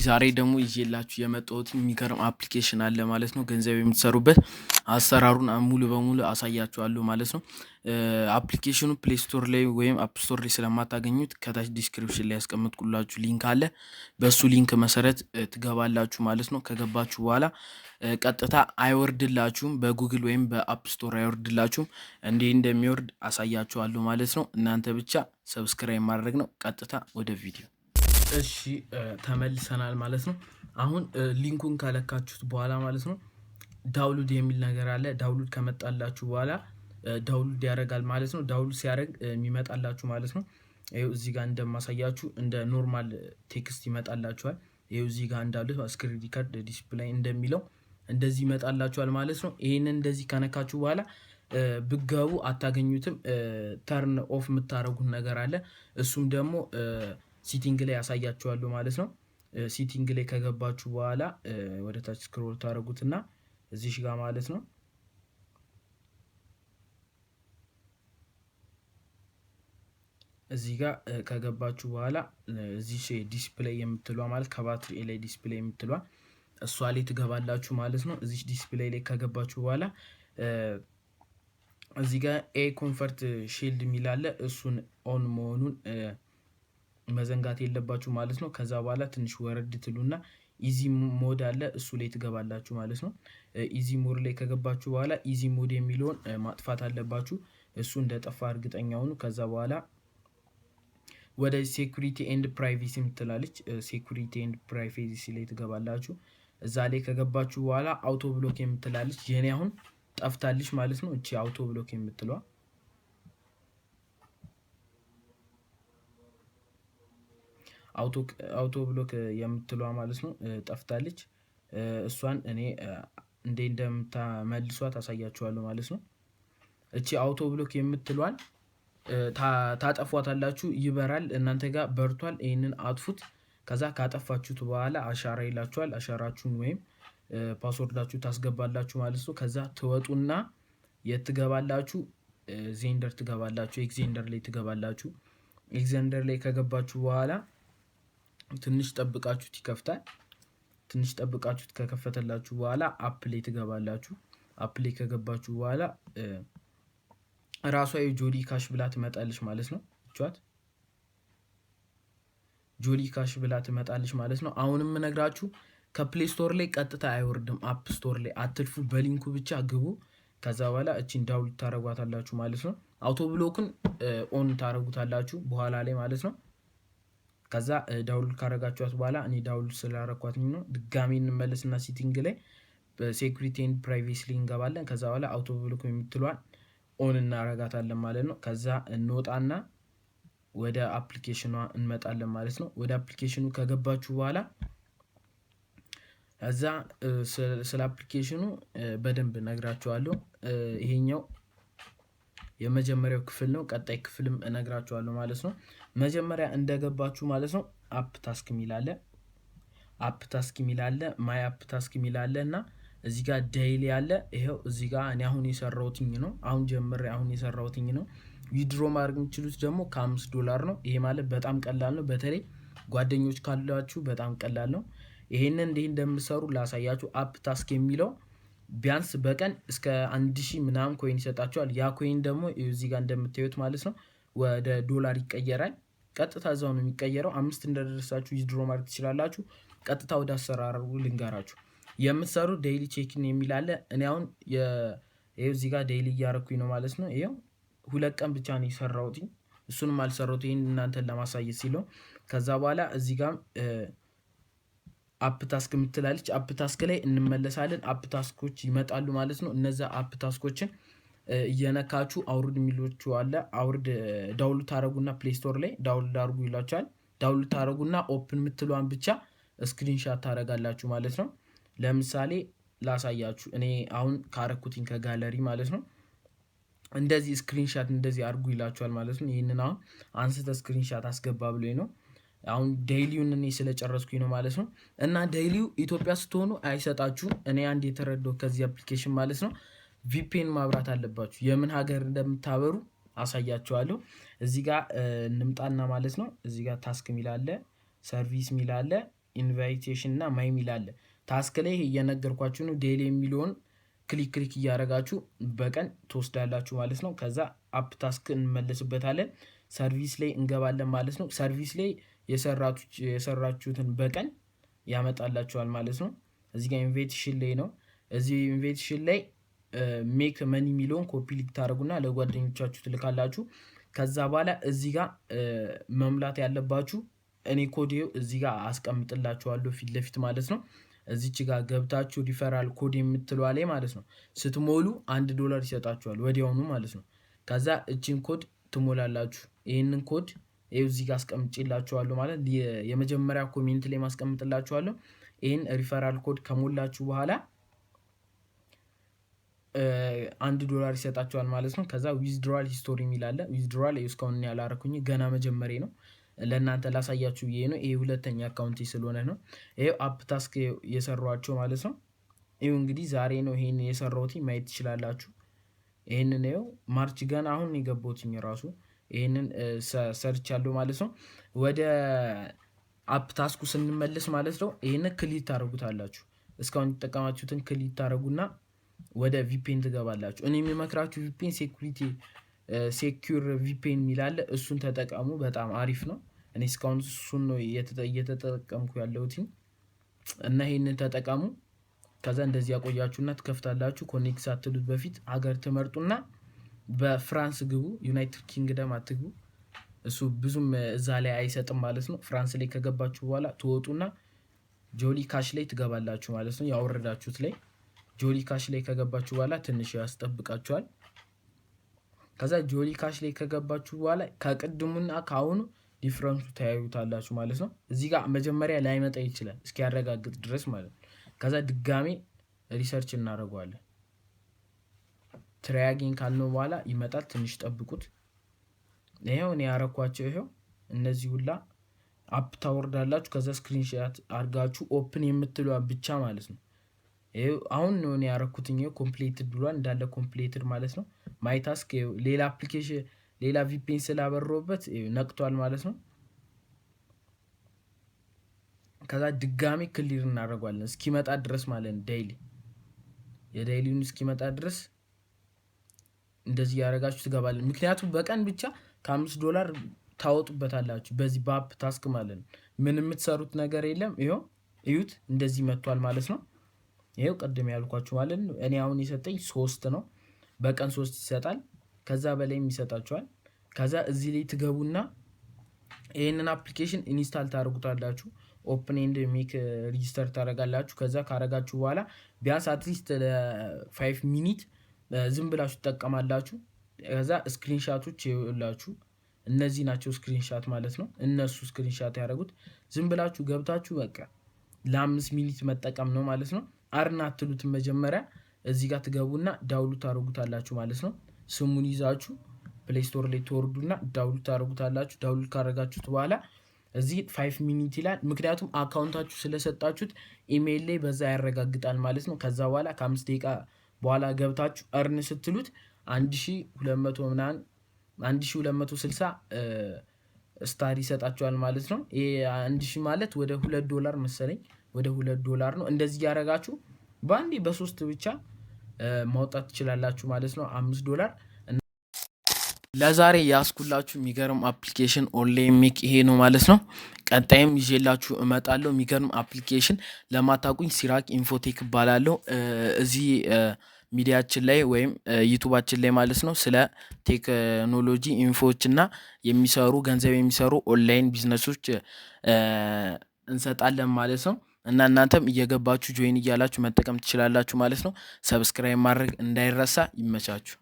ዛሬ ደግሞ ይዤላችሁ የመጣሁት የሚገርም application አለ ማለት ነው። ገንዘብ የምትሰሩበት አሰራሩን ሙሉ በሙሉ አሳያችኋለሁ ማለት ነው። Application ኑ Play Store ላይ ወይም App Store ላይ ስለማታገኙት ከታች description ላይ ያስቀመጥኩላችሁ link አለ። በሱ link መሰረት ትገባላችሁ ማለት ነው። ከገባችሁ በኋላ ቀጥታ አይወርድላችሁም፣ በጉግል ወይም በ App Store አይወርድላችሁም። እንዴት እንደሚወርድ አሳያችኋለሁ ማለት ነው። እናንተ ብቻ subscribe ማድረግ ነው። ቀጥታ ወደ ቪዲዮ። እሺ፣ ተመልሰናል ማለት ነው። አሁን link ኡን ከነካችሁት በኋላ ማለት ነው download የሚል ነገር አለ። Download ከመጣላችሁ በኋላ download ያደርጋል ማለት ነው። Download ሲያደርግ የሚመጣላችሁ ማለት ነው። ይኸው እዚህ ጋር እንደማሳያችሁ እንደ normal text ይመጣላችኋል። ይኸው እዚህ ጋር እንዳሉት screen record display እንደሚለው እንደዚህ ይመጣላችኋል ማለት ነው። ይሄንን እንደዚህ ከነካችሁ በኋላ ብትገቡ አታገኙትም። Turn off የምታደርጉት ነገር አለ። እሱም ደግሞ setting ላይ ያሳያችኋለሁ ማለት ነው። Setting ላይ ከገባችሁ በኋላ ወደ ታች scroll ታደርጉትና እዚህ ጋር ማለት ነው፣ እዚህ ጋር ከገባችሁ በኋላ እዚህ display የምትሏ ማለት ከባትሪ ላይ display የምትሏ እሷ ላይ ትገባላችሁ ማለት ነው። እዚህ display ላይ ከገባችሁ በኋላ እዚህ ጋር AI Comfort Shield የሚል አለ። እሱን on መሆኑን መዘንጋት የለባችሁ ማለት ነው። ከዛ በኋላ ትንሽ ወረድ ትሉና easy mode አለ፣ እሱ ላይ ትገባላችሁ ማለት ነው። Easy mode ላይ ከገባችሁ በኋላ easy mode የሚለውን ማጥፋት አለባችሁ። እሱ እንደጠፋ እርግጠኛ ሁኑ። ከዛ በኋላ ወደ security and privacy የምትላለች security and privacy ላይ ትገባላችሁ። እዛ ላይ ከገባችሁ በኋላ auto block የምትላለች የኔ አሁን ጠፍታለች ማለት ነው። እቺ auto block የምትለዋ auto block የምትለዋ ማለት ነው ጠፍታለች። እሷን እኔ እንዴት እንደምታመልሷት አሳያችኋለሁ ማለት ነው። እቺ auto block የምትሏን ታጠፏታላችሁ። ይበራል፣ እናንተ ጋር በርቷል። ይህንን አጥፉት። ከዛ ካጠፋችሁት በኋላ አሻራ ይላችኋል። አሻራችሁን ወይም password ኣችሁ ታስገባላችሁ ማለት ነው። ከዛ ትወጡና የት ትገባላችሁ? Xender ትገባላችሁ። Xender ላይ ትገባላችሁ። Xender ላይ ከገባችሁ በኋላ ትንሽ ጠብቃችሁት ይከፍታል። ትንሽ ጠብቃችሁት ከከፈተላችሁ በኋላ app ላይ ትገባላችሁ። App ላይ ከገባችሁ በኋላ ራሷ የ Jolly Cash ብላ ትመጣለች ማለት ነው። ቿት Jolly Cash ብላ ትመጣለች ማለት ነው። አሁንም እነግራችሁ ከ Play Store ላይ ቀጥታ አይወርድም። App Store ላይ አትልፉ፣ በ link ኡ ብቻ ግቡ። ከዛ በኋላ እቺን download ታረጓታላችሁ ማለት ነው። Auto block ን on ታረጉታላችሁ በኋላ ላይ ማለት ነው። ከዛ download ካረጋችኋት በኋላ እኔ download ስላረኳት ነው። ድጋሚ እንመለስና setting ላይ በ security and privacy ላይ እንገባለን። ከዛ በኋላ auto block የምትሏን on እናረጋታለን ማለት ነው። ከዛ እንወጣና ወደ application ኗ እንመጣለን ማለት ነው። ወደ application ኑ ከገባችሁ በኋላ ከዛ ስለ application ኑ በደንብ እነግራችኋለሁ። ይሄኛው የመጀመሪያው ክፍል ነው። ቀጣይ ክፍልም እነግራችኋለሁ ማለት ነው። መጀመሪያ እንደገባችሁ ማለት ነው app task የሚል አለ። App task የሚል አለ። My app task የሚል አለ እና እዚህ ጋር daily አለ። ይኸው እዚህ ጋር እኔ አሁን የሰራሁትኝ ነው። አሁን ጀምሬ አሁን የሰራሁትኝ ነው። Withdraw ማድረግ የምትችሉት ደግሞ ከ5 ዶላር ነው። ይሄ ማለት በጣም ቀላል ነው። በተለይ ጓደኞች ካሏችሁ በጣም ቀላል ነው። ይሄንን እንዴት እንደምትሰሩ ላሳያችሁ። App task የሚለው ቢያንስ በቀን እስከ 1000 ምናምን coin ይሰጣችኋል። ያ coin ደግሞ እዚህ ጋር እንደምታዩት ማለት ነው ወደ ዶላር ይቀየራል። ቀጥታ እዛው ነው የሚቀየረው። 5 እንደደረሳችሁ withdraw ማድረግ ትችላላችሁ። ቀጥታ ወደ አሰራሩ ልንገራችሁ። የምትሰሩ daily check-in የሚል አለ። እኔ አሁን ይኸው እዚህ ጋር daily እያረኩኝ ነው ማለት ነው። ይኸው 2 ቀን ብቻ ነው የሰራሁት። እሱንም አልሰራሁት ይሄን እናንተን ለማሳየት ሲለው። ከዛ በኋላ እዚህ ጋር app task የምትላለች app task ላይ እንመለሳለን። App task ኦች ይመጣሉ ማለት ነው። እነዛ app task ኦችን እየነካችሁ አውርድ የሚሏችሁ አለ። አውርድ download ታደረጉና Play Store ላይ download አድርጉ ይሏችኋል። Download ታደረጉና open የምትሏን ብቻ screenshot ታደረጋላችሁ ማለት ነው። ለምሳሌ ላሳያችሁ። እኔ አሁን ካረኩትኝ ከጋለሪ ማለት ነው። እንደዚህ screenshot እንደዚህ አድርጉ ይላችኋል ማለት ነው። ይህንን አሁን አንስተ screenshot አስገባ ብሎኝ ነው። አሁን daily ውን እኔ ስለጨረስኩኝ ነው ማለት ነው። እና daily ው ኢትዮጵያ ስትሆኑ አይሰጣችሁም። እኔ አንድ የተረዳው ከዚህ application ማለት ነው VPN ማብራት አለባችሁ። የምን ሀገር እንደምታበሩ አሳያችኋለሁ። እዚህ ጋር እንምጣና ማለት ነው እዚህ ጋር task ሚል አለ፣ service ሚል አለ። invitation እና my ሚል አለ። Task ላይ እየነገርኳችሁ ነው። Daily የሚለውን click click እያደረጋችሁ በቀን ትወስዳላችሁ ማለት ነው። ከዛ app task እንመለስበታለን። Service ላይ እንገባለን ማለት ነው። Service ላይ የሰራችሁትን በቀን ያመጣላችኋል ማለት ነው። እዚህ ጋር invitation ላይ ነው። እዚህ invitation ላይ make money የሚለውን copy link ታደርጉና ለጓደኞቻችሁ ትልካላችሁ። ከዛ በኋላ እዚህ ጋር መሙላት ያለባችሁ እኔ ኮድ እዚህ ጋር አስቀምጥላችኋለሁ ፊት ለፊት ማለት ነው። እዚች ጋር ገብታችሁ referral code የምትለዋ ላይ ማለት ነው ስትሞሉ $1 ይሰጣችኋል ወዲያውኑ ማለት ነው። ከዛ እቺን ኮድ ትሞላላችሁ። ይህንን ኮድ ይኸው እዚህ ጋር አስቀምጬላችኋለሁ ማለት የመጀመሪያ comment ላይ ማስቀምጥላችኋለሁ። ይህን referral code ከሞላችሁ በኋላ $1 ይሰጣችኋል ማለት ነው። ከዛ withdrawal history የሚል አለ። Withdrawal እስካሁን ያላረኩኝ ገና መጀመሪያ ነው። ለእናንተ ላሳያችሁ ብዬ ነው። ይሄ ሁለተኛ account ኤ ስለሆነ ነው። ይሄው app task የሰሯቸው ማለት ነው። ይኸው እንግዲህ ዛሬ ነው ይሄን የሰራሁት፣ ማየት ትችላላችሁ። ይሄንን ይኸው March ገና አሁን የገባሁትኝ ራሱ ይሄንን ሰርቻለሁ ማለት ነው። ወደ app task ኡ ስንመለስ ማለት ነው ይሄንን click ታደርጉታላችሁ። እስካሁን የተጠቀማችሁትን click ታደርጉና ወደ VPN ትገባላችሁ። እኔ የምመክራችሁ VPN security secure VPN የሚል አለ፣ እሱን ተጠቀሙ። በጣም አሪፍ ነው። እኔ እስካሁን እሱን ነው እየተጠቀምኩ ያለሁት እና ይሄንን ተጠቀሙ። ከዛ እንደዚህ ያቆያችሁና ትከፍታላችሁ። Connect ሳትሉት በፊት ሀገር ትመርጡና በ France ግቡ። United Kingdom አትግቡ። እሱ ብዙም እዛ ላይ አይሰጥም ማለት ነው። France ላይ ከገባችሁ በኋላ ትወጡና Jolly Cash ላይ ትገባላችሁ ማለት ነው። ያወረዳችሁት ላይ Jolly Cash ላይ ከገባችሁ በኋላ ትንሽ ያስጠብቃችኋል። ከዛ Jolly Cash ላይ ከገባችሁ በኋላ ከቅድሙና ከአሁኑ difference ኡ ተያዩታላችሁ ማለት ነው። እዚህ ጋር መጀመሪያ ላይመጣ ይችላል እስኪያረጋግጥ ድረስ ማለት ነው። ከዛ ድጋሜ research እናደርገዋለን። Try again ካልነው በኋላ ይመጣል። ትንሽ ጠብቁት። ይኸው እኔ ያረኳቸው ይኸው እነዚህ ሁላ app ታወርዳላችሁ። ከዛ screenshot አድርጋችሁ open የምትለዋ ብቻ ማለት ነው። ይኸው አሁን ነው እኔ ያረኩትኝ። ይኸው completed ብሏል፣ እንዳለ completed ማለት ነው። My task ሌላ application ሌላ VPN ስላበረውበት ነቅቷል ማለት ነው። ከዛ ድጋሜ clear እናደርገዋለን እስኪመጣ ድረስ ማለት ነው። Daily የ daily ውን እስኪመጣ ድረስ እንደዚህ ያደረጋችሁ ትገባለን። ምክንያቱም በቀን ብቻ ከ$5 ታወጡበታላችሁ በዚህ በ app task ማለት ነው። ምን የምትሰሩት ነገር የለም። ይኸው እዩት፣ እንደዚህ መጥቷል ማለት ነው። ይኸው ቅድም ያልኳችሁ ማለት ነው። እኔ አሁን የሰጠኝ 3 ነው። በቀን 3 ይሰጣል። ከዛ በላይም ይሰጣችኋል። ከዛ እዚህ ላይ ትገቡና ይሄንን application install ታደርጉታላችሁ። Open and make register ታደርጋላችሁ። ከዛ ካረጋችሁ በኋላ ቢያንስ at least ለ5 minute ዝም ብላችሁ ትጠቀማላችሁ። ከዛ screenshot ኦች ይኸውላችሁ እነዚህ ናቸው screenshot ማለት ነው። እነሱ screenshot ያደረጉት ዝም ብላችሁ ገብታችሁ በቃ ለ5 minute መጠቀም ነው ማለት ነው። Earn አትሉትም መጀመሪያ እዚህ ጋር ትገቡና download ታደርጉታላችሁ ማለት ነው። ስሙን ይዛችሁ Play Store ላይ ትወርዱና download ታደርጉታላችሁ። Download ካደረጋችሁት በኋላ እዚህ 5 minute ይላል። ምክንያቱም account ኣችሁ ስለሰጣችሁት ኢሜይል ላይ በዛ ያረጋግጣል ማለት ነው። ከዛ በኋላ ከ5 ደቂቃ በኋላ ገብታችሁ earn ስትሉት አንድ ሺህ ሁለት መቶ ምናምን 1260 star ይሰጣችኋል ማለት ነው። ይሄ 1000 ማለት ወደ $2 መሰለኝ፣ ወደ $2 ነው። እንደዚህ ያደረጋችሁ በአንዴ በሶስት ብቻ ማውጣት ትችላላችሁ ማለት ነው። $5። ለዛሬ ያስኩላችሁ የሚገርም application online make ይሄ ነው ማለት ነው። ቀጣይም ይዤላችሁ እመጣለሁ የሚገርም application። ለማታውቁኝ ሲራክ ኢንፎቴክ እባላለሁ። እዚህ ሚዲያችን ላይ ወይም ዩቲዩባችን ላይ ማለት ነው ስለ ቴክኖሎጂ info ዎች እና የሚሰሩ ገንዘብ የሚሰሩ online business ኦች እንሰጣለን ማለት ነው። እና እናንተም እየገባችሁ join እያላችሁ መጠቀም ትችላላችሁ ማለት ነው። Subscribe ማድረግ እንዳይረሳ። ይመቻችሁ።